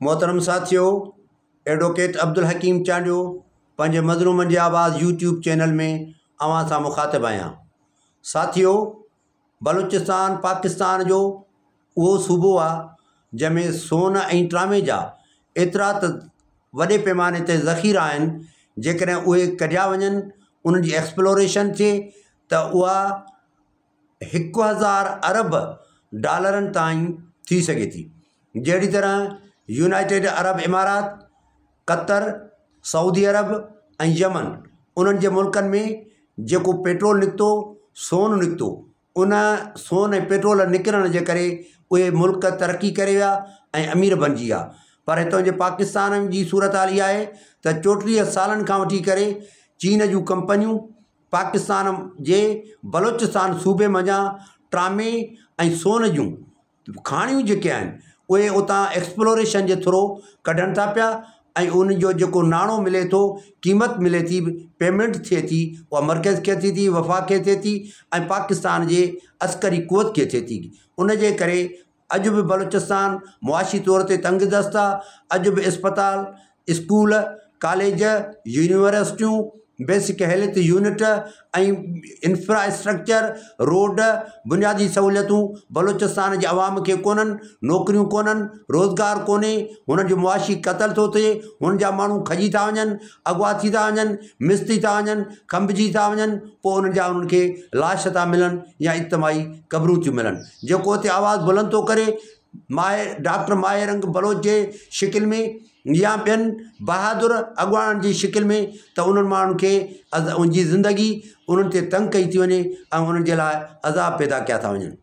محترم ساٿيو ايڊووڪيٽ عبدالحڪيم چانڊيو پنهنجي مظلومن جي آواز يوٽيوب چينل ۾ اوهان سان مخاطب آهيان. ساٿيو بلوچستان پاڪستان جو اهو صوبو آ جنهن ۾ سون ۽ ٽرامي جا ايترا ته وڏي پيماني تي ذخيرا آهن جيڪڏهن اهي ڪڍيا وڃن انهن جي ايڪسپلوريشن ٿئي ته اها 1000 ارب ڊالرن تائين ٿي سگهي ٿي. جهڙي طرح يونائيٽيڊ عرب امارات، قطر، سعودي عرب ۽ يمن انهن جي ملڪن ۾ جيڪو پيٽرول نڪتو سون نڪتو ان سون ۽ پيٽرول نڪرڻ جي ڪري اهي ملڪ ترقي ڪري ويا ۽ امير بڻجي ويا پر هتان جي پاڪستان جي صورت حال اها آهي ته 34 سالن کان وٺي ڪري چين جون ڪمپنيون پاڪستان جي بلوچستان صوبي منجهان ٽرامي ۽ سون جون کاڻيون جيڪي آهن اهي اتان ايڪسپلوريشن جي ٿرو ڪڍن ٿا پيا ۽ ان جو جيڪو ناڻو ملي ٿو قيمت ملي ٿي پيمينٽ ٿئي ٿي اها مرڪز کي اچي ٿي وفاق کي ٿئي ٿي ۽ پاڪستان جي عسڪري قوت کي ٿئي ٿي ان جي ڪري اڄ به بلوچستان معاشي طور تي تنگ دست آ اڄ به اسپتال اسڪول ڪاليج يونيورسٽيون basic health unit ۽ infrastructure road بنيادي سهوليتون بلوچستان جي عوام کي ڪونهن نوڪريون ڪونهن روزگار ڪونهي هنن جو معاشي قتل ٿو ٿئي هن جا ماڻهو کڄي ٿا وڃن اغوا ٿي ٿا وڃن مس ٿي ٿا وڃن کنڀجي ٿا وڃن پوء انهن جا انهن کي لاش ٿا ملن يا اجتماعي قبرون ٿيون ملن جيڪو اتي آواز بلند ٿو ڪري ماهر ڊاڪٽر ماهه رنگ بلوچ جي شڪل ۾ يا ٻين بهادر اڳواڻن جي شڪل ۾ ته انهن ماڻهن کي ان جي زندگي انهن تي تنگ ڪئي ٿي وڃي ۽ انهن جي لاء عذاب پيدا ڪيا ٿا وڃن.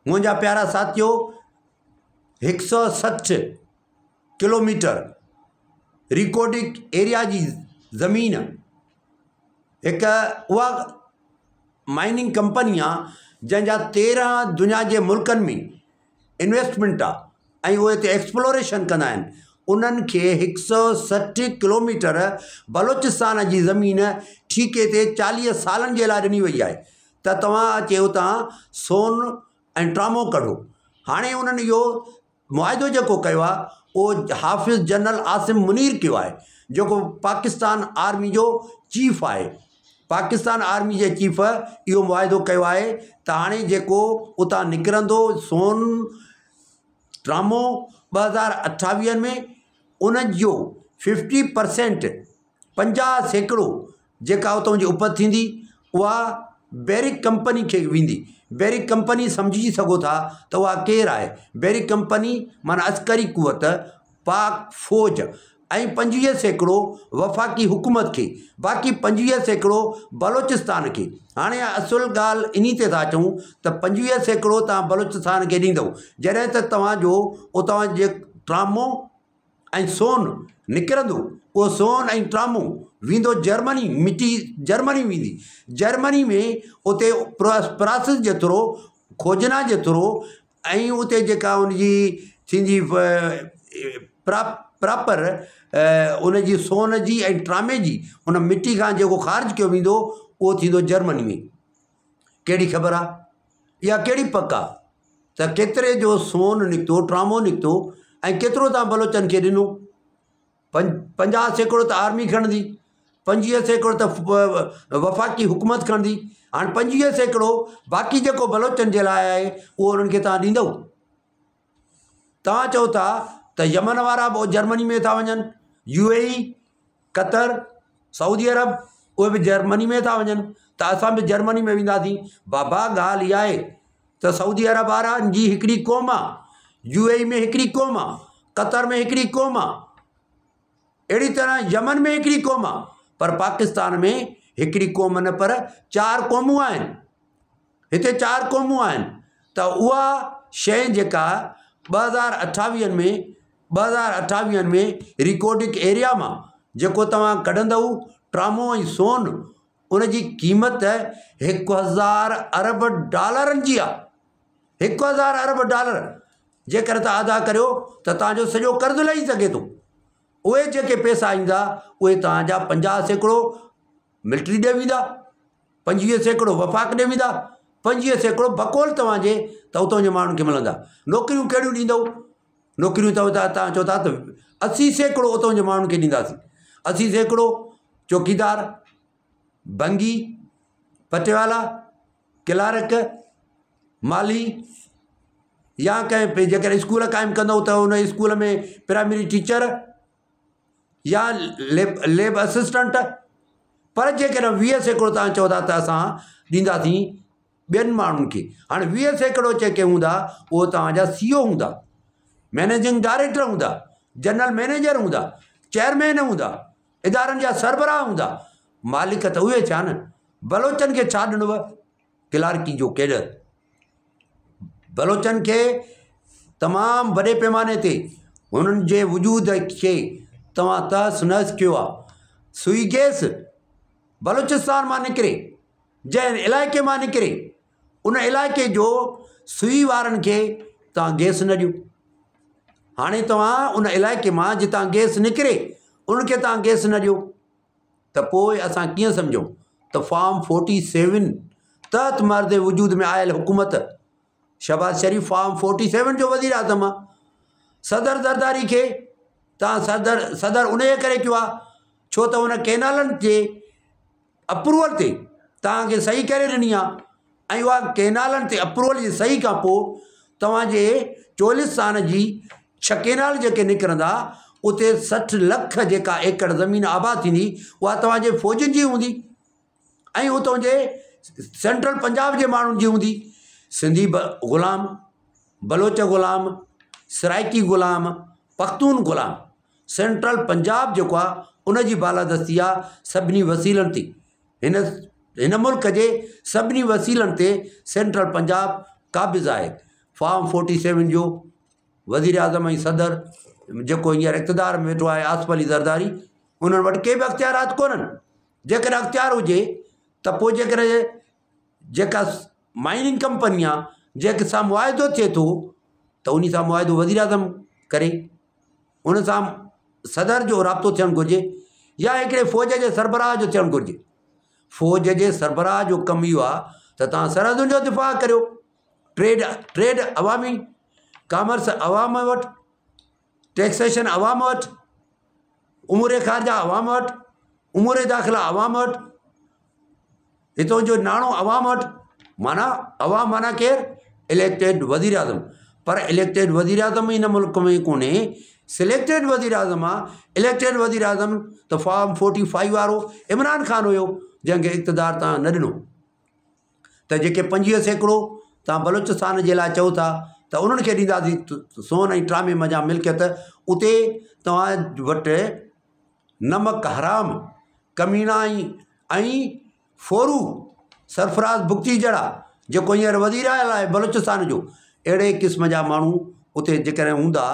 منهنجا پيارا ساٿيو 160 ڪلوميٽر ريڪوڊڪ ايريا جي زمين هڪ اها مائننگ ڪمپني آ جنهن جا 13 دنيا جي ملڪن ۾ انويسٽمينٽ آ ۽ اهي هتي ايڪسپلوريشن ڪندا آهن انهن کي 160 ڪلوميٽر بلوچستان جي زمين ٺيڪي تي 40 سالن جي لاء ڏني وئي آهي ته توهان اچي اتان سون ۽ ٽرامو ڪڍو هاڻي انهن اهو معاهدو جيڪو ڪيو آهي اهو حافظ جنرل عاصم منير ڪيو آهي جيڪو پاڪستان آرمي جو چيف آهي پاڪستان آرمي جي چيف اهو معاهدو ڪيو آهي ته هاڻي جيڪو اتان نڪرندو سون ٽرامو 2028 ۾ ان جو 50% 50% جيڪا اتان جي اپت ٿيندي اها بيرڪ ڪمپني کي ويندي. بيرڪ ڪمپني سمجهي سگهو ٿا ته اها ڪير آهي. بيرڪ ڪمپني معنيٰ عسڪري قوت، پاڪ فوج ۽ 25% وفاقي حڪومت کي باقي 25% بلوچستان کي. هاڻي اصل ڳالهه انهي تي ٿا اچون ته 25% توهان بلوچستان کي ڏيندؤ جڏهن ته توهان جو اتان جي ٽرامو ۽ سون نڪرندو اهو سون ۽ ٽرامو ويندو جرمني مٽي جرمني ويندي جرمني ۾ اتي پراسس جي ٿرو کوجنا جي ٿرو ۽ اتي جيڪا ان جي ٿيندي پراپر ان جي سون جي ۽ ٽرامي جي ان مٽي کان جيڪو خارج ڪيو ويندو اهو ٿيندو جرمني ۾ ڪهڙي خبر آهي اها ڪهڙي پڪ آهي ته ڪيتري جو سون نڪتو، ٽرامو نڪتو ۽ ڪيترو توهان بلوچن کي ڏنو؟ 50% ته آرمي کڻندي، 25% ته وفاقي حڪومت کڻندي، هاڻي 25% باقي جيڪو بلوچن جي لاء آهي اهو انهن کي توهان ڏيندؤ؟ توهان چئو ٿا ته يمن وارا به جرمني ۾ ٿا وڃن، يو اي اي، قطر، سعودي عرب اهي به جرمني ۾ ٿا وڃن ته اسان به جرمني ۾ وينداسين. بابا ڳالهه اها آهي ته سعودي عرب وارن جي هڪڙي قوم آ، يو اي اي ۾ هڪڙي قوم آ، قطر ۾ هڪڙي قوم آ، اهڙي طرح يمن ۾ هڪڙي قوم آ، پر پاڪستان ۾ هڪڙي قوم نه پر چار قومون آهن. هتي چار قومون آهن ته اها شيء جيڪا 2028 ۾ 2028 ۾ ريڪوڊڪ ايريا مان جيڪو توهان ڪڍندؤ ٽرامو ۽ سون ان جي قيمت 1000 ارب ڊالرن جي آهي 1000 ارب ڊالر جيڪر توهان ادا ڪريو ته توهان جو سڄو قرض لهي سگهي ٿو اهي جيڪي پئسا ايندا اهي توهان جا 50% ملٽري ڏي ويندا 25% وفاق ڏي ويندا، 25% بقول توهان جي ته اتان جي ماڻهن کي ملندا. نوڪريون ڪهڙيون ڏيندؤ؟ نوڪريون چئو ٿا توهان چئو ٿا ته 80% اتان جي ماڻهن کي ڏينداسين. 80% چوڪيدار، ڀنگي، پٽيوالا، ڪلارڪ، مالهي يا ڪنهن جيڪڏهن اسڪول قائم ڪندؤ ته ان اسڪول ۾ پرائمري ٽيچر يا ليب اسسٽنٽ. پر جيڪڏهن 20% توهان چئو ٿا ته اسان ڏينداسين ٻين ماڻهن کي، هاڻي 20% جيڪي هوندا اهو توهان جا سي او هوندا، مئنيجنگ ڊائريڪٽر هوندا، جنرل مئنيجر هوندا، چيئرمين هوندا، ادارن جا سربراهه هوندا، مالڪ ته اهي ٿيا نه. بلوچن کي ڇا ڏنو؟ ڪلارڪي جو ڪيڊر. بلوچن کي تمام وڏي پيماني تي هنن جي وجود کي توهان تهس نهس ڪيو آهي. سوئي گئس بلوچستان مان نڪري جنهن علائقي مان نڪري ان علائقي جو سوئي وارن کي توهان گئس نه ڏيو. هاڻي توهان ان علائقي مان جتان گئس نڪري ان کي توهان گئس نه ڏيو ته پوء اسان ڪيئن سمجهون ته فارم فورٽي سيون تحت مرد وجود ۾ آيل حڪومت شهباز شريف فارم فورٽي سيون جو وزير اعظم آ، صدر زرداري کي توهان صدر صدر ان جي ڪري ڪيو آ ڇو ته ان ڪينالن جي اپروول تي توهان کي صحيح ڪري ڏني آ ۽ اها ڪينالن تي اپروول جي صحيح کان پوء توهان جي چولستان جي ڇهه ڪينال جيڪي نڪرندا اتي 60 لک جيڪا ايڪڙ زمين آباد ٿيندي اها توهان جي فوجين جي هوندي ۽ اتان جي سينٽرل پنجاب جي ماڻهن جي هوندي. سنڌي غلام، بلوچ غلام، سرائڪي غلام، پختون غلام، سينٽرل پنجاب جيڪو آهي ان جي بالادستي آهي سڀني وسيلن تي. هن هن ملڪ جي سڀني وسيلن تي سينٽرل پنجاب قابض آهي. فارم فورٽي سيون جو وزيراعظم ۽ صدر جيڪو هينئر اقتدار ۾ ويٺو آهي آصف علي زرداري، انهن وٽ ڪي به اختيارات ڪونهن. جيڪڏهن اختيار هجي ته پوء جيڪڏهن جيڪا مائننگ ڪمپني آهي جنهن سان معاهدو ٿئي ٿو ته ان سان معاهدو وزيراعظم ڪري، ان سان صدر جو رابطو ٿيڻ گهرجي يا هڪڙي فوج جي سربراهه جو ٿيڻ گهرجي. فوج جي سربراهه جو ڪم اهو آهي ته توهان سرحدن جو دفاع ڪريو، ٽريڊ ٽريڊ عوامي، ڪامرس عوام وٽ، ٽيڪسيشن عوام وٽ، امور خارجه عوام وٽ، امور داخله عوام وٽ، هتان جو ناڻو عوام وٽ، معنيٰ عوام معنيٰ ڪير؟ اليڪٽيڊ وزيراعظم. پر اليڪٽيڊ وزيراعظم هن ملڪ ۾ ڪونهي، سليڪٽيڊ وزيراعظم آ. اليڪٽيڊ وزيراعظم ته فارم فورٽي فائيو وارو عمران خان هيو جنهن کي اقتدار توهان نه ڏنو. ته جيڪي 25% توهان بلوچستان جي لاء چئو ٿا ته انهن کي ڏينداسين سون ۽ ٽرامي منجهان ملڪيت، اتي توهان وٽ نمڪ حرام، ڪميڻا ۽ ڦورو سرفراز بگٽي جهڙا جيڪو هينئر وزير اعليٰ آهي بلوچستان جو، اهڙي قسم جا ماڻهو اتي جيڪڏهن هوندا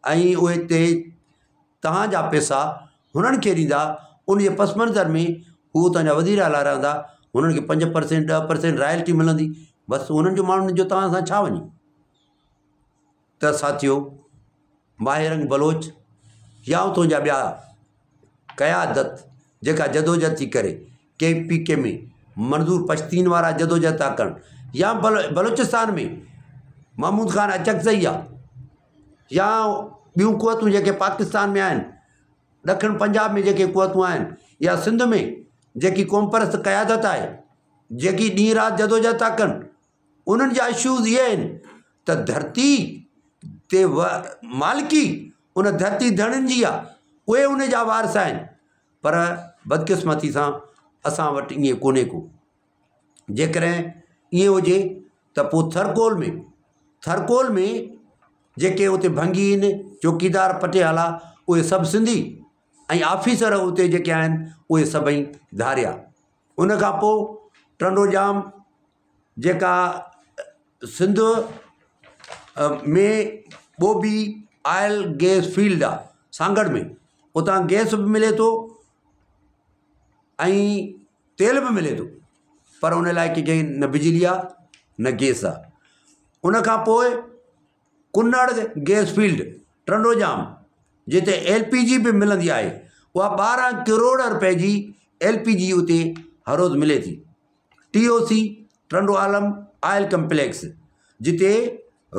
۽ اهي اتي توهان جا پئسا هنن کي ڏيندا، ان جي پس منظر ۾ هو اتان جا وزير اعليٰ رهندا، هنن کي 5% 10% رائلٽي ملندي، بس انهن جو ماڻهن جو توهان سان ڇا وڃي. ته ساٿيو ماهه رنگ بلوچ يا اتان جا ٻيا قيادت جيڪا جدوجهد ٿي ڪري ڪي پي ڪي ۾ منظور پشتين وارا جدوجهد ٿا ڪن يا بلوچستان ۾ محمود خان اچڪزئي آ يا ٻيون قوتون جيڪي پاڪستان ۾ آهن، ڏکڻ پنجاب ۾ جيڪي قوتون آهن يا سنڌ ۾ جيڪي قومپرست قيادت آهي جيڪي ڏينهن رات جدوجهد ٿا ڪن، انهن جا اشوز اهي آهن ته ڌرتي تي مالڪي ان ڌرتي ڌڻين جي آهي، اهي ان جا وارث آهن، پر بدقسمتي سان اسان وٽ ائين ڪونهي ڪو. جيڪڏهن ائين هجي ته پوء ٿرڪول ۾ ٿرڪول ۾ جيڪي اتي ڀنگي آهن، چوڪيدار، پٽيالا، اهي سڀ سنڌي ۽ آفيسر اتي جيڪي آهن اهي سڀئي ڌاريا. ان کان پوء ٽنڊو ڄام جيڪا سنڌ ۾ ٻوٻي آئل گئس فيلڊ آهي سانگهڙ ۾ اتان گئس به ملي ٿو ۽ تيل به ملي ٿو پر ان علائقي کي نه بجلي آهي نه گئس آهي. ان کان پوء ڪنڙ گئس فيلڊ ٽنڊو ڄام جتي ايل پي جي به ملندي آهي اها 12 ڪروڙ رپئي جي ايل پي جي اتي هر روز ملي ٿي. T O C Tando Alam oil complex جتي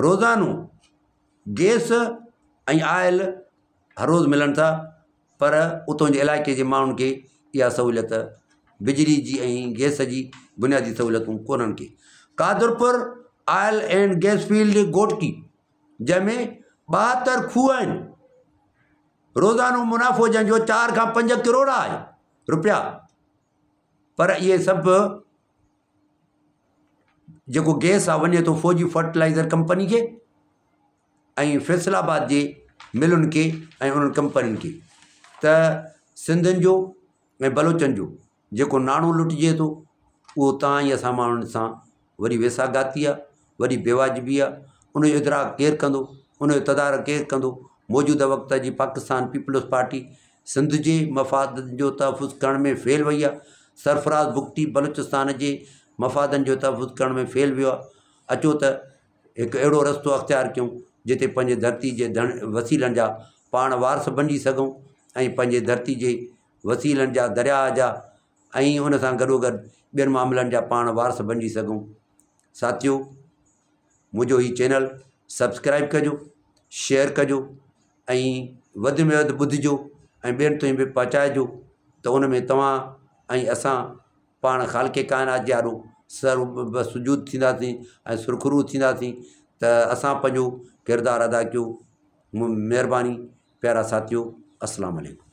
روزانو گئس ۽ آئل هر روز ملن ٿا پر اتان جي علائقي جي ماڻهن کي اها سهوليت بجلي جي ۽ گئس جي بنيادي سهوليتون ڪونهن ڪي. Qadirpur oil and gas field Ghotki جنهن ۾ 72 کوهه آهن روزانو منافعو جنهن جو 4 کان 5 ڪروڙ آهي روپيا پر اهي سڀ جيڪو گئس آهي وڃي ٿو فوجي فرٽيلائزر ڪمپني کي ۽ فيصل آباد جي ملن کي ۽ انهن ڪمپنين کي ته سنڌين جو ۽ بلوچن جو جيڪو ناڻو لٽجي ٿو اهو تان ئي اسان ماڻهن سان وڏي ويساهه گهاتي آهي وڏي بيواجبي آهي ان جو ادراڪ ڪير ڪندو ان جو تدارڪ ڪير ڪندو موجوده وقت جي پاڪستان پيپلز پارٽي سنڌ جي مفادن جو تحفظ ڪرڻ ۾ فيل وئي آهي سرفراز بگٽي بلوچستان جي مفادن جو تحفظ ڪرڻ ۾ فيل ويو آهي اچو ته هڪ اهڙو رستو اختيار ڪيون جتي پنهنجي ڌرتي جي ڌڻ وسيلن جا پاڻ وارث بنجي سگهون ۽ پنهنجي ڌرتي جي وسيلن جا درياهه جا ۽ ان سان گڏو گڏ ٻين معاملن جا پاڻ وارث بنجي سگهون ساٿيو منهنجو هي چينل سبسڪرائب ڪجو شيئر ڪجو ۽ وڌ ۾ وڌ ٻڌجو ۽ ٻين تائين به پهچائجو ته ان ۾ توهان ۽ اسان پاڻ خالق ڪائنات جي آڏو سر بسجود ٿينداسين ۽ سرخرو ٿينداسين ته اسان پنهنجو ڪردار ادا ڪيو مهرباني پيارا ساٿيو اسلام عليڪم.